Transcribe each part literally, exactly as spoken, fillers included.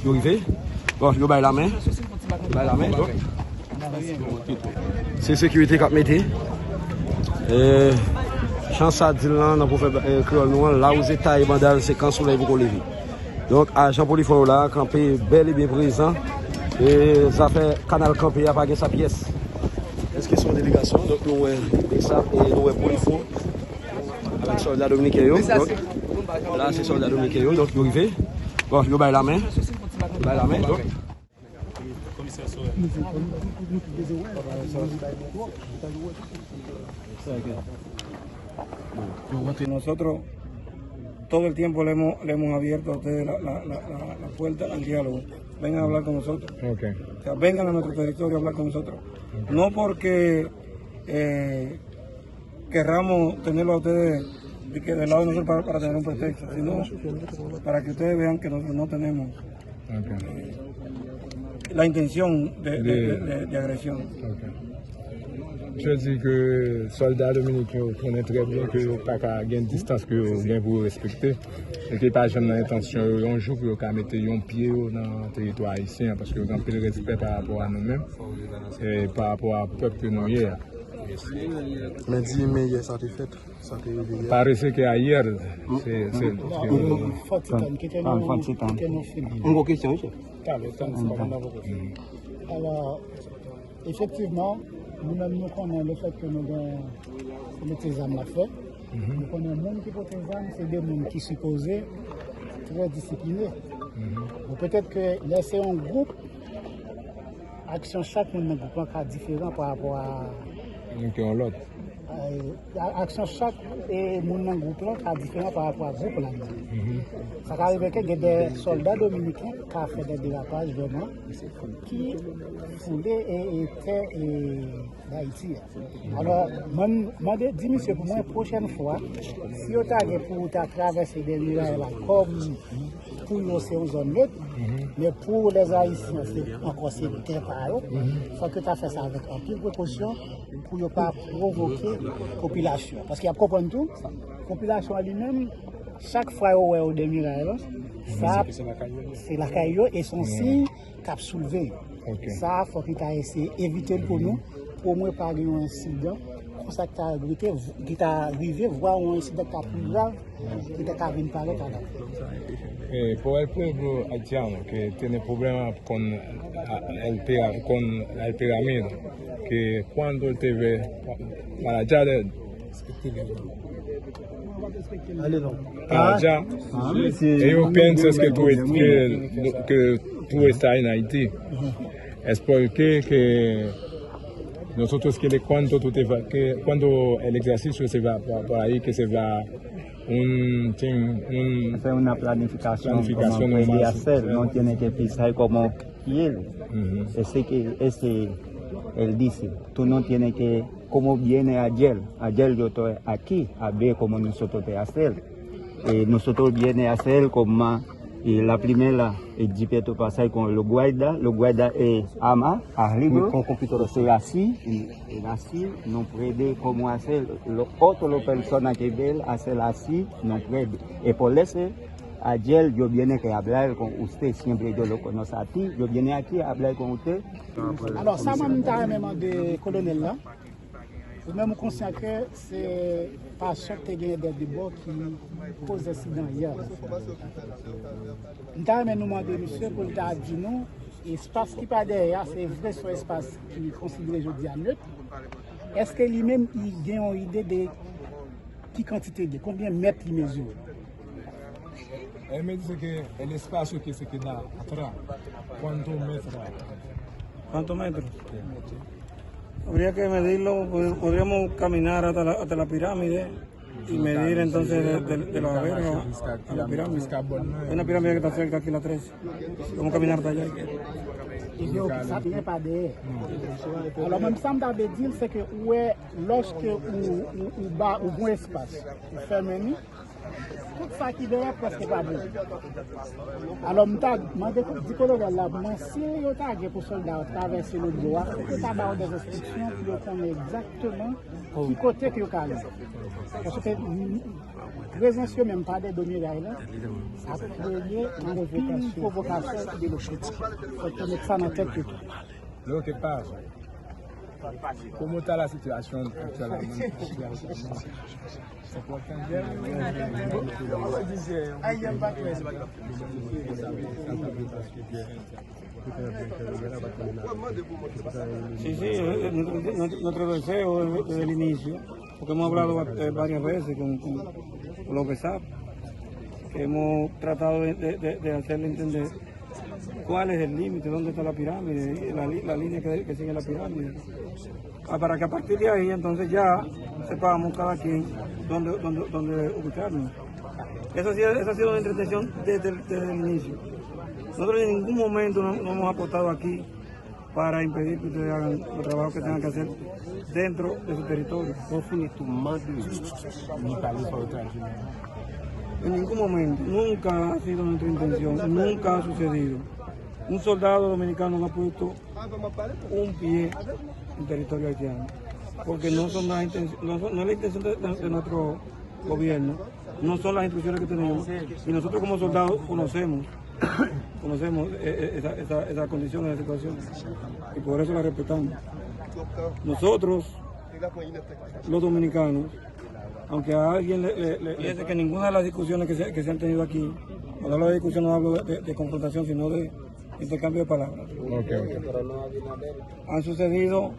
Yo rive. Bon, yo bay lamen. Bay lamen. Se sekirite k ap mete. Eh, jan sa di l lan nan pwovèb, eh, kreyòl nou an, la rosée taille bandal, se kan solèy poko leve. Donk, ajan polifò yo la kanpe bèl e byen prezan. E zafè kanal kanpe a pa gen sa pyès. Èske se yon delegasyon? Donk, nou wè besap e nou wè polifò avèk sòlda dominiken yo. Donk, la, se sòlda dominiken yo. Donk, yo rive. Bon, yo bay lamen. Bay lamen. Donk, Nosotros todo el tiempo le hemos, le hemos abierto a ustedes la, la, la, la, la puerta al diálogo. Vengan a hablar con nosotros. Ok. O sea, vengan a nuestro territorio a hablar con nosotros. No porque eh, querramos tenerlo a ustedes de que del lado de nosotros para, para tener un pretexto, sino para que ustedes vean que nosotros no tenemos Ok. la intención de, de, de, de- de agresión. Ok. Misye di ke sòlda dominiken yo konnen trè byen ke yo pa ka gen distans ke yo gen pou yo respekte. E ke pa janm nan entansyon yo yon jou pou yo ka mete yon pye yo nan teritwa ayisyen an, paske yo gen anpil respè pa rapò a nou menm, e pa rapò a pèp ke nou ye a. Men di men yè sa te fèt, sa te rive yè. Parece que ayer se, se, Fòk ti tann, kite nou, kite nou fini. Yon gwo kesyon, wi, chèf. Talè, tann, se pa konn nan poko fini. Alò, efektivman, nou menm nou konnen le fèt ke nou gen mete zam la fè. Nou konnen moun ki pote zam, se de moun ki sipoze trè disipline. Bon, petèt ke lè se yon gwoup, aksyon chak moun nan gwoup lan ka diferan pa rapò a nou ke yon lòt. Eh, a- aksyon chak eh, moun nan gwoup lan ka diferan pa rapò a gwoup lan. Sa ka rive ke gen de sòlda dominiken ka fè de derapaj vrèman ki foule e, e tè e Dayiti a. Alò, mwen mande, di misye pou mwen, pwochèn fwa, si yo ta gen pou ta travèse de miray la kòm pou yo se yon zòn net, men pou lèzayisyen se ankò se tè pa yo, fòk yo ta fè sa avèk anpil prekosyon pou yo pa pwovoke popilasyon. Paske y ap konprann tou, popilasyon an li menm, chak fwa yo wè yo de miray la, sa se lakay yo e se yon siy k ap soulve yo. Sa a, fòk li ta eseye evite l pou nou, pou omwen pa gen yon ensidan konsa ki ta rive, ki ta rive, vwa yon ensidan ki ta pi grav, ki ta ka vin parèt adan. Eh, por el pueblo haitiano que tiene problemas con, ah, el pira- con el pirámide, que cuando te ve para allá de, Ale non. para allá, ellos piensan que tú, que, que tú estás en Haití. Es porque que nosotros que de cuando tú te va, que cuando el ejercicio se va por ahí, que se va un, un Hacer una planificación, como puede hacer, no tiene que pisar como quiere. Ese que, ese, él dice, tú no tienes que, como viene ayer, ayer yo estoy aquí, a ver cómo nosotros te hacer. Eh, nosotros viene a hacer como eh, la primera, eh, di peto pasar con los guardas, los guardas eh, ama arriba, se así, en así, no puede como hacer lo otro persona que ve hacer así, no puede. Es por eso ayer yo viene que hablar con usted, siempre yo lo conozco a ti, yo viene aquí a hablar con usted. Alò, sa mwen m ta renmen mande kolonèl la, ou menm ou konsyan ke se pasyon k te genyen dèyè de bò ki koz ensidan yè. M ta renmen nou mande misye pou l ta di nou, espas ki pa dèyè a, se vre se yon espas ki konsidere jodi a net. Èske li menm li gen yon ide de ki kantite li ye, konbyen mèt li mezire? Él me dice que el espacio que se queda atrás, ¿cuánto metros? ¿Cuántos metros? Habría que medirlo, pod- podríamos caminar hasta la, hasta la pirámide y medir entonces de, de, de la verja a la pirámide. Hay una pirámide que está cerca aquí, la tres. Vamos a caminar hasta allá. Epi yo, sa byen pa dèyè. Alò, menm sa m ta vle di l, se ke ou wè, lòske ou, ou, ou ba, ou gon espas, ou fèmen li, Tout sa ki dèyè prèske pa bon. Alò, m ta mande, di kolonèl la pou mwen, si yo ta gen pou sòlda yo travèse lòt bò a, yo ta ba yo dè enstriksyon pou yo konnen egzakteman ki kote ke yo ka ale. Paske prezans yo menm pa dèyè do miray la ap kreye anpil pwovokasyon ki de lòt kote. Fòk yo met sa nan tèt yo tou. Lè yo te pa Comment ta la situation actuellement? Si, si, eh, notre, notre deseo desde el inicio, porque hemos hablado, eh, varias veces con, con, con López Sap, que hemos tratado de, de, de, de hacerle entender cuál es el límite, dónde está la pirámide, la, li- la línea que, que sigue la pirámide. Ah, para que a partir de ahí entonces ya sepamos cada quien dónde, dónde, dónde ubicarnos. Esa ha sido, esa ha sido nuestra intención desde el, desde el inicio. Nosotros en ningún momento no, no hemos apostado aquí para impedir que ustedes hagan los trabajos que tengan que hacer dentro de su territorio. Konfini tou mande li pale fò yo tradui. En ningún momento, nunca ha sido nuestra intención, nunca ha sucedido. Un soldado dominicano no ha puesto un pie en territorio haitiano, porque no son las intenci- no, son- no es la intención de, de- de nuestro gobierno, no son las instrucciones que tenemos, y nosotros como soldados conocemos, conocemos eh, eh, esa, esa, esa condición, esa situación, y por eso la respetamos. Nosotros, los dominicanos, aunque a alguien le, le- le- fíjese que ninguna de las discusiones que se, que se han tenido aquí, cuando hablo de discusión no hablo de, de confrontación, sino de intercambio de palabras, Ok, ok. Han sucedido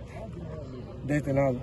de este lado.